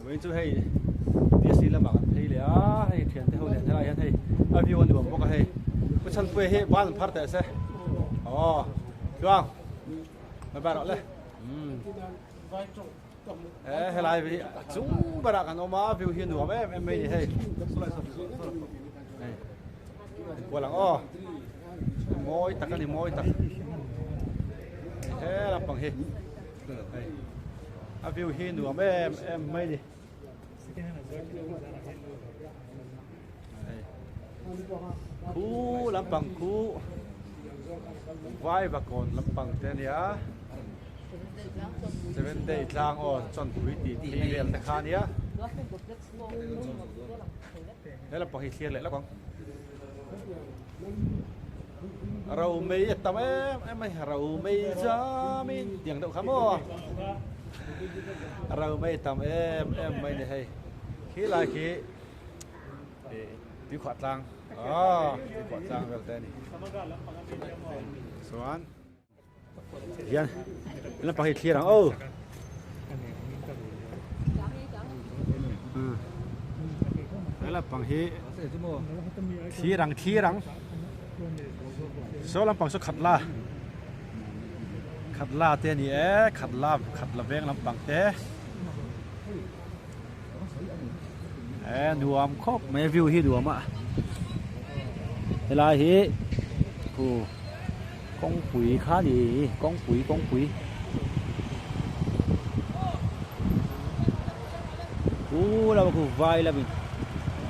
Vawiin chu hei DSC lamah kan phei leh a, hei thiante ho nen helaiah hian hei a view a nuam bawk a hei. Pu Chhanpuia hi ban an phar teh se. Aw tluang bye bye rawh le. E helai hi a chung berah kan awm a, view hi a nuam em em mai a ni hei. Hei kual ang aw mawi tak a ni mawi tak. Hei he lampang hi. Hei a view hi nuam em em mai ni hei khu lampang khu vai vakawn lampang te ania seven day tlang aw chawnpui tih phei vel te kha ania he lampang hi thlir leh lawk ang. Ro mei a tam em em mai ro mei zam in tiang deuh kha maw ro mei a tam em em mai ni hei khi lai khi tui khuah tlang aw tui khuah tlang vel te a ni chuan. Hian lampang hi thlir ang aw. He lampang hi thlir ang thlir ang. Saw lampang saw khat la. Khat la te a ni e khat la khat la veng lampang te. E nuam khawp mai view hi nuam a. Helai hi khu kawngpui kha ni kawngpui kawngpui khu lama khu vai lamin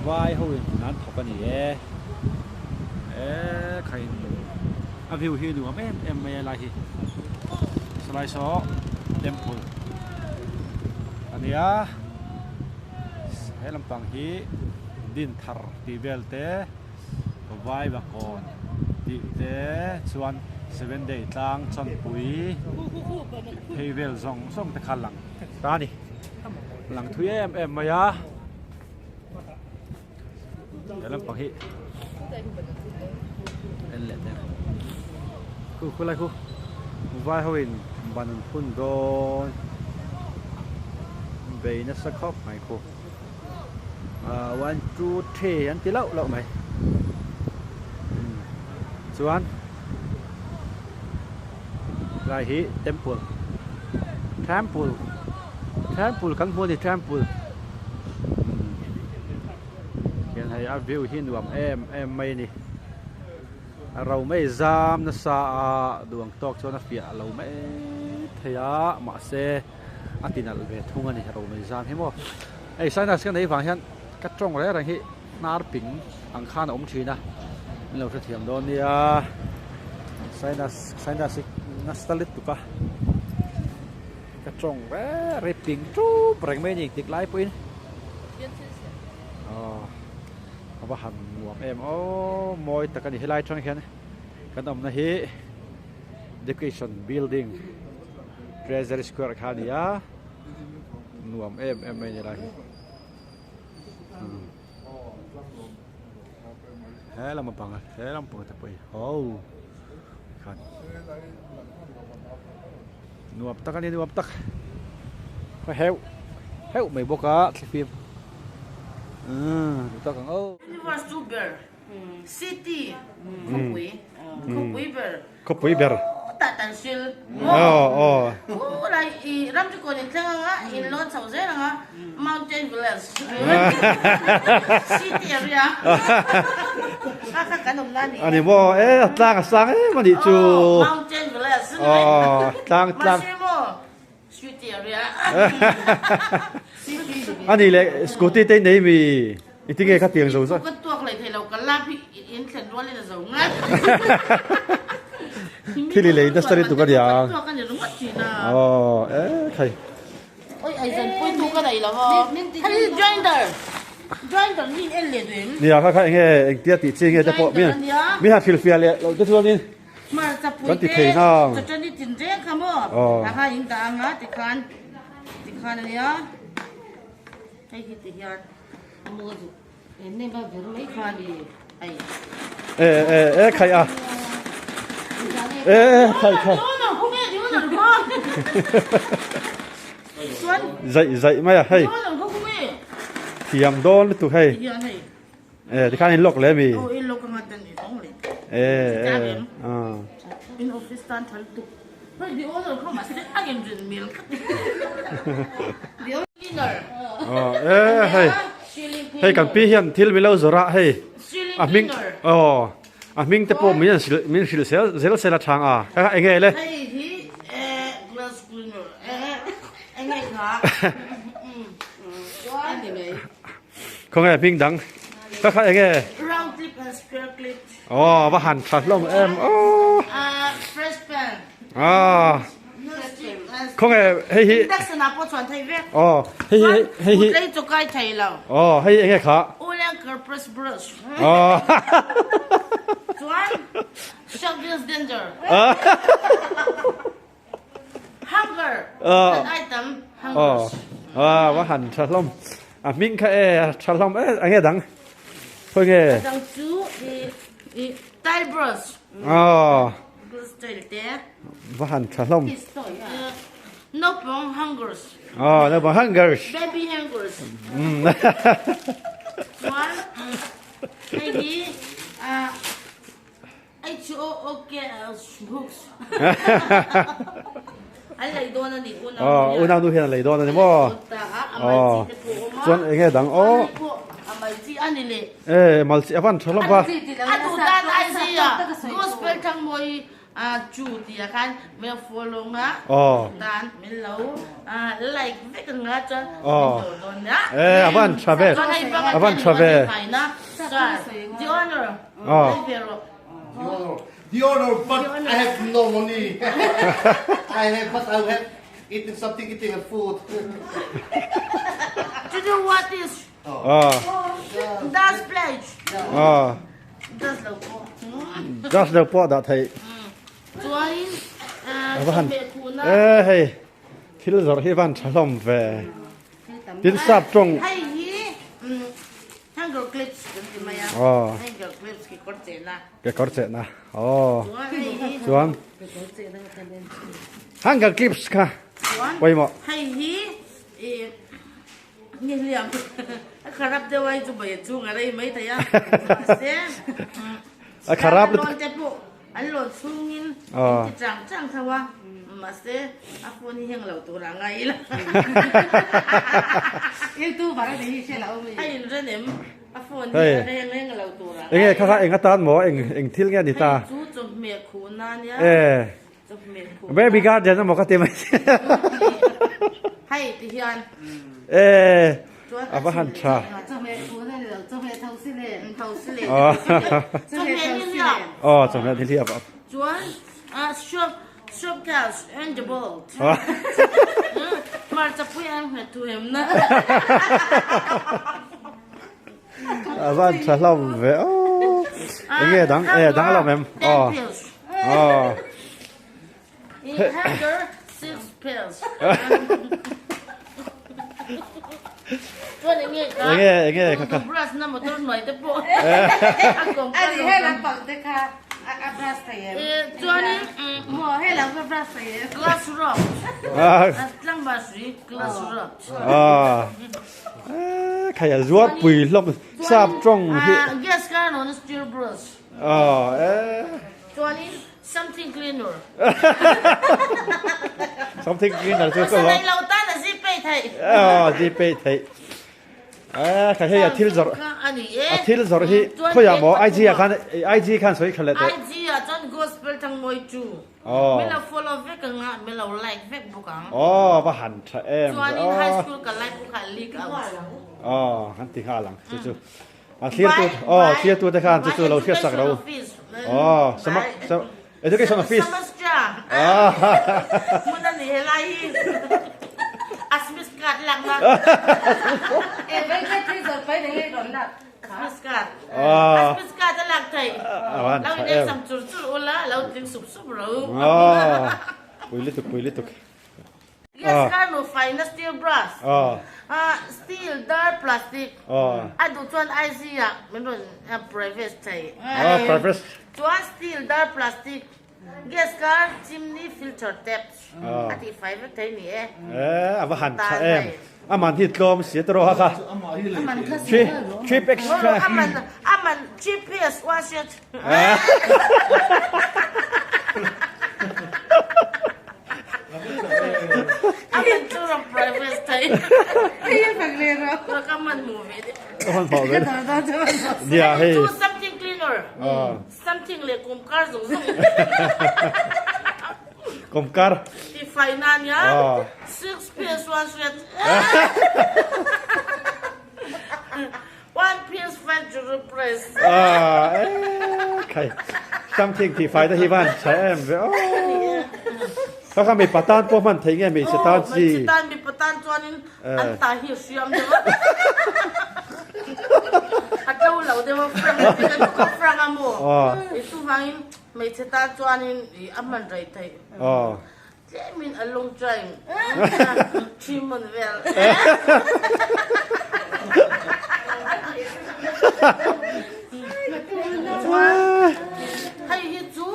vai ho in an thawk a ni e e khain a view hi nuam em em mai a lai hi sawlai saw temple a nia he lampang hi din thar tih vel te. Vaivakawn tih te chuan seven day tlang chawnpui tih phei vel zawng zawng te kha lang ta a ni lang thui em em mai a he lampang hi en leh teh khu khu lai khu vai ho in ban an phun dawn bei nasa khawp mai khu. 1 2 3 an ti lauh lauh mai chuan lai hi temple temple temple kan hmu a ni temple hian hei a view hi nuam em em mai a ni a ro mai zam nasa a duang tawk chuan a fiah lo mai thei a mahse a ti nalh ve thung a ni ro mai zam hi maw hei sinus ka nei vang hian ka tawng reng reng hi hnar ping ang khan a awm thin a min lo hrethiam dawn nia sinus sinus hi nasa lutuk a ka tawng reng reng ping tup reng mai a ni engtik lai pawhin aw a va han nuam em aw mawi tak a ni helai atang hian kan awmna hi education building treasury square kha a ni a nuam em em mai a ni lai hi he lam pang he lam pang te pawh hi ho khan nuam tak a ni nuam tak khaw heuh heuh mai bawk a thlifim umm tak ang aw. Universe chu ber City khawpui khawpui ber khawpui ber tah tan sil maw khu lai i ram chu kawn in thleng anga in lawn chho zel anga mountain village city area kha kha kan awm na ni ani maw e a tlang a sang em anih chu mountain village tlang tlang mahse maw city area ani leh scooty te nei mi I ti nge kha tiang zo zai. Ka tuak leh thei lo ka lap hi in thlen rual in a zo ngat. Thil i lei nasa lutuk a nia. Ka tuak a ni ringawt thin a. Aw e khai. Oi ai zan pui tu ka nei lo aw. Hei grinder. Grinder hi in en leh duh em? Nia kha kha enge engtia tih chi nge te pawh mi mi han hrilhfiah leh loh te chuan in Hmarcha pui kan ti te thei nang. Chawchani tin reng kha maw. A kha in dah anga tikhan tikhan a nia. Hei hi ti hian. E e e khai a e e khai khai. Zaih zaih mai a hei. Thiam dawn lutuk hei. E tikhan in lock le mi. E e a. E hei. Hei kan pi hian thil min lo zawrh a hei. A hming aw a hming te pawh min an hrilh min hrilh zel zel sel a chhang a kha eng nge le. Hei hi glass cleaner eng nge kha chuan Khawnge hming dang kha kha eng nge. Round clip and square clip. Aw va han tha hlawm em aw. Fresh pen. Ah. Khawnge hei hi. Induction ah pawh chuan thei vek. Aw hei hi hei hi. Tlei chaw kai thei lo. Aw hei enge kha. Ulenker press brush. Aw. Chuan shark danger. Hunger. Kan item hunger. Aw va han tha hlawm. A hming kha e tha hlawm e enge dang. Khawi nge. Dang chu i tile brush. Aw. Brush tile te. Va han tha hlawm. Naupang hungers. Aw naupang hungers. Baby hungers. Chuan hei hi HOOKS An lei dawn a ni unau nu hian. Unau nu hian a lei dawn a ni maw? Aw chuan eng nge dang aw. A mal chi a ni le. E mal chi a van tha hlawm va. A duh tan Isaiah gospel thangmawi chu tih ah khan min lo follow nga tan min lo like vek anga chuan min dawr dawn nia. E a van tha ve a van tha ve. The honor. Aw. The honor, but I have no money. I have, but I have eaten something, eating a food. To do what is? Ah. Das pledge. Ah. Das lo pawh. Das lo pawh dah thei. Chuanin, A va han. Eh hei. Thil zawrh hi van tha hlawm ve. Tin sap tawng. Hei hi hanger clips kan ti mai a. Hanger clips kekawr chehna. Kekawr chehna. Aw. Chuan hanger clips kha pawimawh. Hei hi i nihliam a kharap deuh a hei chu bai a chung a rei mai thei a. Mahse a kharap lutuk. Te pawh An lawn chhungin an ti chang chang tho a, mahse a phone hi heng lo tur a ngai ila. Youtuber a ni hi hre lo mi. A inren em? A phone hi a reng reng lo tur a ngai Enge kha kha eng atan maw eng eng thil nge ni ta? Hei chu chawhmeh khuh na nia. Chawhmeh khuh na. Baby garden emaw ka ti mai. Hei ti hian. A va han tha. Chawhmeh khuh na ni lo, chawhmeh tho si le. Tho si le. Chawhmeh ni hliap. Aw, chawhmeh ni hliap. Chuan shop shop cash and the bolt. Hmarcha pui an nghet thu em na. A van tha hlawm ve aw. Enge dang e dang hlawm em. Aw. Aw. Hanger six pills. Chuan enge ka? Enge enge ka ka. Brush na motor hnuai te pawh. Ani he lam pang te kha a brush thei em? Chuanin maw he lam kha brush thei em? Glass rock. Tlangval hrui glass rock. Ah. Khai a zuar pui hlawm sap tawng hi. Gas car non steel brush. Ah eh. Chuanin Something cleaner. Something cleaner chu ka Nei lo tan a zipay theih. Aw zipay theih. A kha hei a thil zawrh a thil zawrh hi khawiah maw IG ah khan IG khan sawi kha leh teh. IG ah chuan gospel thang mawi chu. Min lo follow vek anga min lo like vek bawk ang. Aw va han tha em. Chuanin high school ka like pawh kha leak out. Aw han ti nghal ang chu chu. A thlir tu aw thlir tu te khan chu chu lo hriat sak ro. Aw samak education office. Ah. Mun ani helai hi. Asmis card lak na. E vai ka thi zor pai nei ron lak. Asmis card. Ah. Asmis card a lak thei. Awan Lo in en sam chur chur ula lo tling sup sup ro. Ah. Pui lutuk pui lutuk. Yes car nu faina steel brush steel dar plastic a duh chuan IG ah min rawn private thei chuan steel dar plastic. Gas car chimney filter taps a tih fai vek thei ni e. Eh a va han tha em. A man hi tlawm si tawh a kha. Trip extra. A man a man GPS wash it. A man chu ram private thei. Ka man hmu ve. Ka man hmu ve. Nia hei. Something cleaner. Something leh kumkar zawng zawng. Kumkar. Ti fai na nia. 6 piece 1 sweat. 1 piece 5 juru press. Ah, eh, khai. Something ti fai ta hi van chhe em ve. Oh. Ka kha mi patan pawh hman thei nge mi se tan chi. Mi tan mi patan chuanin an ta hi hriam deuh a. A to lo deuh a frank a ti ka frank a maw. I chuvangin hmeichhe tan chuanin i a hman rei theih. Tlemin a long time 3 month vel. Chuan hei hi chu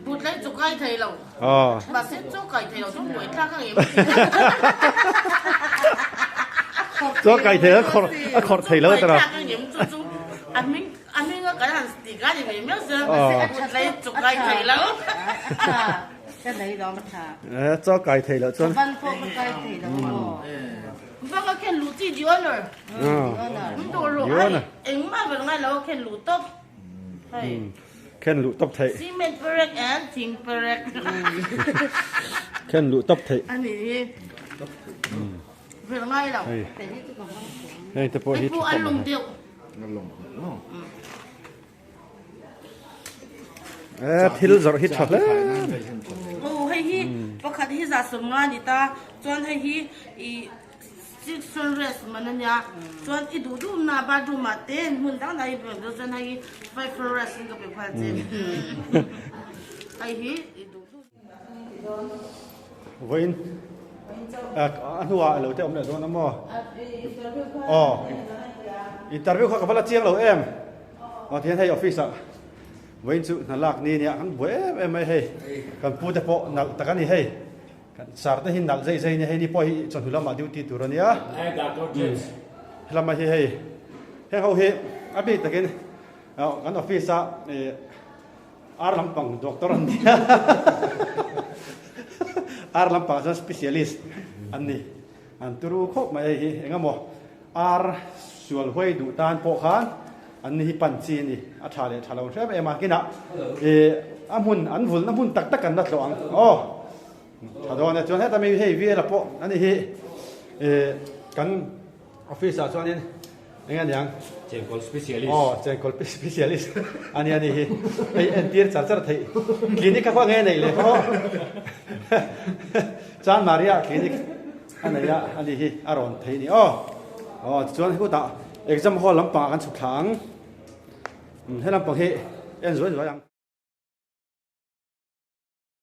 Butlai chu kai thei lo. Mahse chaw kai thei lo chu buai thlak ang em? Chaw kai thei lo a khawrh thei lo tara. Buai thlak ang em chu chu a hming a hming a kan han ti ka ni ve miau sia. Butlai chu kai thei lo. Ka nei lo ma tha. Chaw kai thei lo chuan. Van pawh ka kai thei lo maw. Vang a khen luh chi the owner. The owner. Engmah vel ngai lo a khen luh tawp. Hei. Khen luh tawp theih. Cement perek and thing perek. Khen luh tawp theih. A nih hi. Vel ngai lo. Hei. Hei te pawh hi tha khawp mai. Deuh. Eh thil zawrh hi tha hle. Oh hei hi pakhat hi za sawm nga ni ta chuan hei hi i 600 man a nia chuan i duh duh na bathroom ah te hmun dang dang i pe dawn chuan hei hi 500 in ka pe phal che hei hi i duh duh. Vawiin a hnuah lo te awm leh dawn a maw? Aw interview kha ka va la chiang lo em? Aw tihian hei office ah vawiin chu hna lak ni nia kan buai em em mai hei kan pu te pawh nalh tak a ni hei. Kan sar te hi nalh zai zai nia hei ni pawh hi chawhnu lamah duty tur a nia. Helama hi hei heng ho hi a bik takin kan office a ar lampang doctor an nia ar lampang chuan specialist an ni an turu khawp mai hei hi engemaw ar sual huai duh tan pawh khan an ni hi pan chi a ni a tha leh tha lo hrem em a kinah ih a hmun an vulna hmun tak tak an la tlawh ang aw tha dawn e chuan heta mi hei viala pawh a ni hi ih kan office ah chuanin eng a niang Chengkawl specialist aw chengkawl specialist a ni a ni hi hei entir char char theih clinic kha khaw nge nei leh khaw Chan Maria clinic A nei a, a ni hi a rawn thei ni aw. Aw tichuan hutah exam hall lampangah kan chhuk thla ang. He lampang hi en zuai zuai ang.